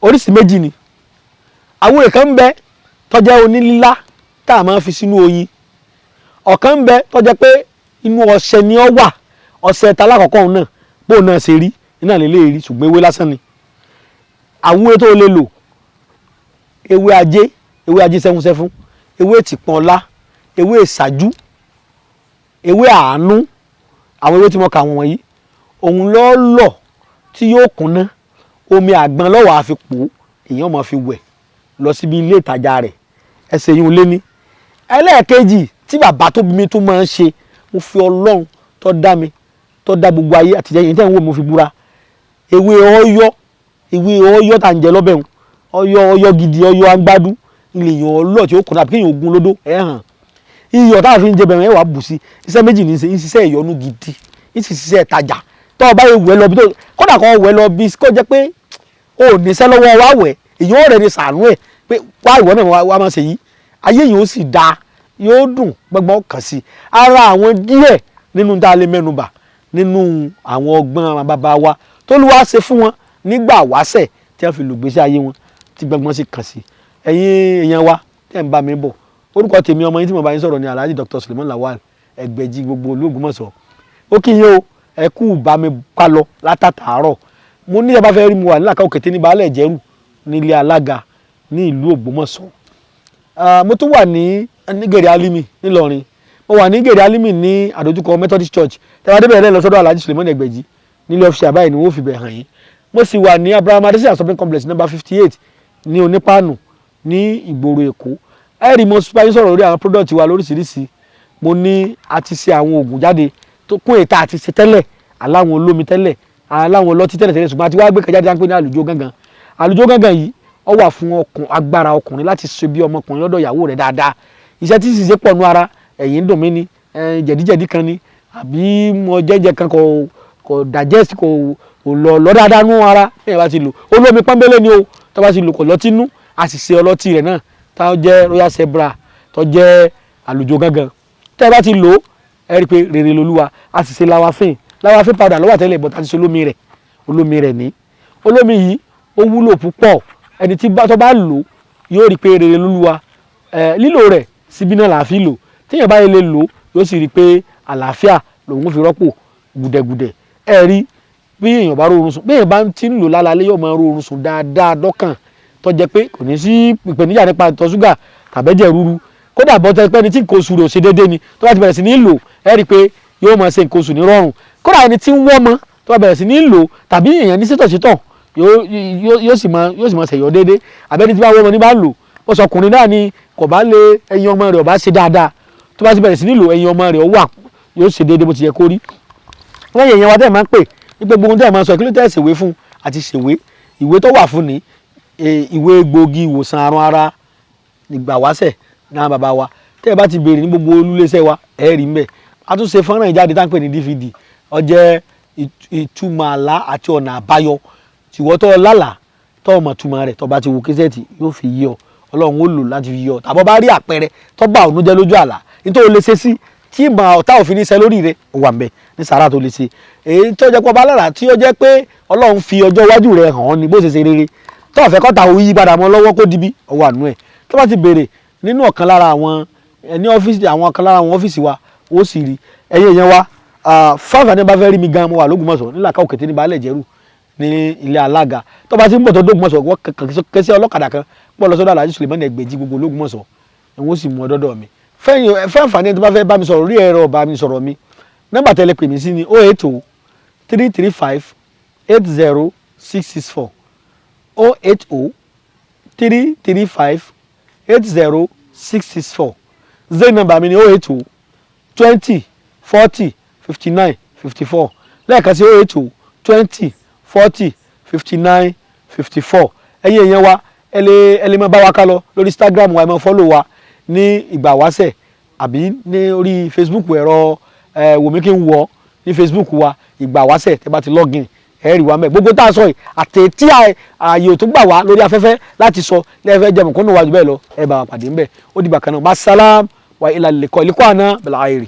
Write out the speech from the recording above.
Oríṣi méjì ni. Àwúre kan ń bẹ tó jẹ́ onílílá tá a máa fi sínú oyin. Ọ̀kan ń bẹ tó jẹ́ pé inú ọṣẹ ni ó wà. Ọṣẹ ta lákọ̀ọ́kọ́ òun náà, bóun náà ṣe rí iná lè lè rí, ṣùgbọ́n ewé lásán ni. Àwúre tó lè lò: ewé ajé, ewé ajé sẹ́fúnsẹ́fún, ewé ìtìpọ́n ọlá, ewé ìṣáájú, ewé àánú. Àwọn ewé tí mo kà wọ̀n wọ̀nyí, òun lọ́ lọ̀ tí yóò kúnná. Omi àgbọn lọ́wọ́ àfi pò ó, èèyàn máa fi wẹ̀ lọ síbi ilé ìtajà rẹ̀. Ẹsẹ̀ yìí ń lé ní. Ẹlẹ́ẹ̀kejì tí bàbá tó bí mi tó máa ń ṣe, mo fi Ọlọ́run tó dá mi, tó dá gbogbo ayé àtijọ́ yìí tẹ́ ń wò, mo fi búra. Ewé ọ̀yọ́, ewé ọ̀yọ́ tá à ń jẹ lọ́bẹ̀, ọ̀yọ́, ọ̀yọ́ gidi, ọ̀yọ́ agbádú ilé, èèyàn ọlọ́ tí ó kùnà àbí kéèyàn ogun lódó ẹ̀ hàn. Iyọ̀ táwọn fi ń jẹ bẹ̀rẹ̀ ẹ̀ wà bù sí. Iṣẹ́ méjì ní í ṣe: ń ṣiṣẹ́ ìyọnu gidi, ń sì ṣiṣẹ́ ìtajà. Tó o bá yẹ wẹ̀ lọ bí tó kódà kó wẹ̀ lọ bí kó jẹ́ pé o ò níṣẹ́ lọ́wọ́, wá wẹ̀, èèyàn rẹ̀ ni sàánú ẹ̀ pé wá, ìwọ náà wá máa ṣe yìí, ayé yìí ó sì dáa, yóò dùn gbọ́ngbọ́n kàn sí ara. Àwọn díẹ̀ nínú tá a lè mẹ́nubà nínú àwọn ọgbọ́n àwọn bàbá wa tó lù wá ṣe fún wọn nígbà wáṣẹ̀ tí wọ́n fi lùgbésí ayé wọn tí gbọ́ngbọ́n sì kàn sí. Ẹ̀yin èèyàn wa tẹ́ ń bá mi bọ̀, orúkọ tèmi, ọmọ yín tí mo bá yín sọ̀rọ̀ ní Alhaji Dr. Suleiman Lawal Ẹgbẹ̀jì gbogbo Ológbòmọ̀ṣọ́. Ó kí yín o, ẹ kú bá mi ká lọ látàtàárọ̀. Mo ní ẹ bá fẹ́ rí mi, wà nílàkà òkété ní Baálẹ̀ Jẹ́rù, nílé alága ní ìlú Ògbómọ̀ṣọ́. Mo tún wà ní Gèrè Alimi nílọrin. Mo wà ní Gèrè Alimi ní àdójúkọ Methodist Church. Tẹ́wọ́n débẹ̀rẹ̀ lẹ́ẹ̀ lọ sọ́dọ̀ Alhaji Suleiman Ẹgbẹ̀jì nílé ọ́fíìsì àbáyé ni wọ́n fi bẹ̀ hàn yín. Mo sì wà ní Abraham Adesina Shopping Complex, number 58, ní Onípàánù ní ìgboro Èkó. Ẹ rí mo bá yín sọ̀rọ̀ lórí àwọn product wa lóríṣiríṣi. Mo ní a ti ṣe àwọn oògùn jáde tó kún èta àti ṣe tẹ́lẹ̀, aláwọn olómi tẹ́lẹ̀, aláwọn ọlọ́tí tẹ́lẹ̀ tẹ́lẹ̀, ṣùgbọ́n a ti wá gbé kan jáde pé ní àlùjọ gángan. Àlùjọ gángan yìí, ó wà fún ọkùn agbára ọkùnrin láti ṣe bí ọmọkùnrin lọ́dọ̀ ìyàwó rẹ̀ dáadáa. Iṣẹ́ tí sì ṣe pọ̀ nú ara, ẹ̀yìn ń dùn mí ni, jẹ̀díjẹ̀dí kan ni, àbí mo jẹ́jẹ́ kan kò digest, kò lọ lọ dáadáa nú ara. Bẹ́ẹ̀ bá ti lò, olómi pọ́nbélé ni o. Tó bá ti lò, kò lọ́tí nú. A sì ṣe ọlọ́tí rẹ̀ náà tó jẹ́ Royal Zebra, tó jẹ́ àlùjọ gángan. Tẹ́ ẹ bá ti lò ó, ẹ rí i pé rere lolúwa. A sì ṣe lawafin, lawafin powder lọ́wọ́ àtẹ́lẹ̀ bọ́tà ti ṣe olómi rẹ̀. Olómi rẹ̀ ní olómi yìí, ó wúlò púpọ̀. Ẹni tí tó bá lò yóò rí i pé rere lolúwa. Ẹ lílò rẹ̀ síbí náà là á fi lò. Tíyẹn báyìí lè lò, yóò sì rí i pé àlàáfíà lòun fi rọ́pò gùdẹ̀gùdẹ̀. Ẹ rí bí èèyàn bá rọrùn sùn, bí èèyàn bá ti ń lò lálálẹ́, yóò máa rọrùn sùn dáadáa dọ́kàn, tó jẹ́ pé kò ní sí ìpèníjà nípa ìtọ̀ ṣúgà tàbẹ́jẹ̀ ríru. Kódà bọ́tẹ́ pé ẹni tí nǹkan oṣù rẹ̀ ò ṣe déédéé ni, tó bá ti bẹ̀rẹ̀ sí ní lò, ẹ rí i pé yóò máa ṣe nǹkan oṣù ní rọrùn. Kódà ẹni tí ń wọ́ ọmọ, tó bá bẹ̀rẹ̀ sí ní lò, tàbí èèyàn ní sítọ̀sítọ̀, yóò sì máa ṣẹ̀yọ́ déédéé. Àbẹ́ni tí bá wọ́ ọmọ ní bá lò, ó sọ ọkùnrin náà ni kò bá lè ẹyin ọmọ rẹ̀ ò bá ṣe dáadáa, tó bá ti bẹ̀rẹ̀ sí ní lò, ẹyin ọmọ rẹ̀ ó wà, yóò ṣe déédéé bó ti yẹ kó rí. Lẹ́yìn èèyàn wa tẹ́ ẹ̀ máa ń pè wípé gbogbo tẹ́ ẹ̀ máa ń sọ ìkílẹ̀ tẹ́ ẹ̀ ṣèwé fún àti ṣèwé, ìwé tó wà fún ni ìwé egbòogi ìwòsàn àrùn ara ìgbà wáṣẹ̀ náà bàbá wa. Tẹ́ ẹ bá ti béèrè ní gbogbo olúléeṣẹ́ wa, ẹ rí mbẹ̀. A tún ṣe fọ́nrán ìjáde tá à ń pè ní DVD, ó jẹ́ ìtumọ̀ àlá àti ọ̀nà àbáyọ. Tìwọ́ tó lálàá tó ọmọ túmọ̀ rẹ̀, tó bá ti wo késẹ́ẹ̀tì, yóò fi yí ọ. Ọlọ́run ó lò láti fi yí ọ. Tàbọ̀ bá rí àpẹẹrẹ tó bá òun jẹ́ lójú àlá, nítorí o lè ṣe sí tí ìmọ̀ ọ̀tá òfin ní sẹ́ lórí rẹ̀, ó wà mbẹ̀ ní sàrà tó lè ṣe. Èyí tó jẹ́ pé ọba lára tí ó jẹ́ pé Ọlọ́run fi ọjọ́ iwájú rẹ̀ hàn án ni bó ṣe ṣe rere, tó ọ̀fẹ́ kọ́ta òun yí padà mọ́ lọ́wọ́ kó dibi, ó wà nú ẹ̀. Tó bá ti béèrè nínú ọ̀kan lára àwọn ní ọ́fíìsì, àwọn ọ̀kan lára àwọn ọ́fíìsì wa, ó sì rí. Ẹ̀yin èèyàn wa, fáfà ní bá fẹ́ rí mi gan, mo wà lÓgbómọ̀ṣọ́, nílàkà òkété ní Baálẹ̀ Jẹ́rù, ní ilé alága. Tó bá ti ń bọ̀ tó dÓgbómọ̀ṣọ́, wọ́n kẹsí ọlọ́kadà kan pọ̀ lọ sọ́dọ̀ Alhaji Suleiman Ẹgbẹ̀jì gbogbo lÓgbómọ̀ṣọ́, wọ́n sì mú ọ dọ́dọ̀ mi. Fẹ́yìn fẹ́ àǹfààní tó bá fẹ́ bá mi sọ̀rọ̀ orí ẹ̀rọ bá mi sọ̀rọ̀ mi, nọ́mbà tẹ́lẹ̀ pè mí sí ni 08033580664, 08033580664. Zain nọ́mbà mi ni 08020405954. Lẹ́ẹ̀kan sí, 08020405954. Ẹ̀yin èèyàn wa, ẹ lè máa bá wa ká lọ lórí Instagram wa. Ẹ máa follow wa ní ìgbà wáṣẹ̀, àbí ní orí Facebook, ẹ̀rọ ẹ wòmí kí n wọ̀ ní Facebook wa, ìgbà wáṣẹ̀. Tẹ́ bá ti login, ẹ rí wa mẹ́. Gbogbo tá a sọ yìí àti tí ààyè tó gbà wá lórí afẹ́fẹ́ láti sọ lẹ́ẹ̀fẹ́ jẹun kó nù wájú bẹ́ẹ̀ lọ, ẹ bá wa pàdé ńbẹ̀. Ó dìgbà kan náà, masalam wa ilà lẹ́kọ̀ọ́ ìlẹ́kọ̀ọ́ àná bẹ̀rẹ̀ àìrì.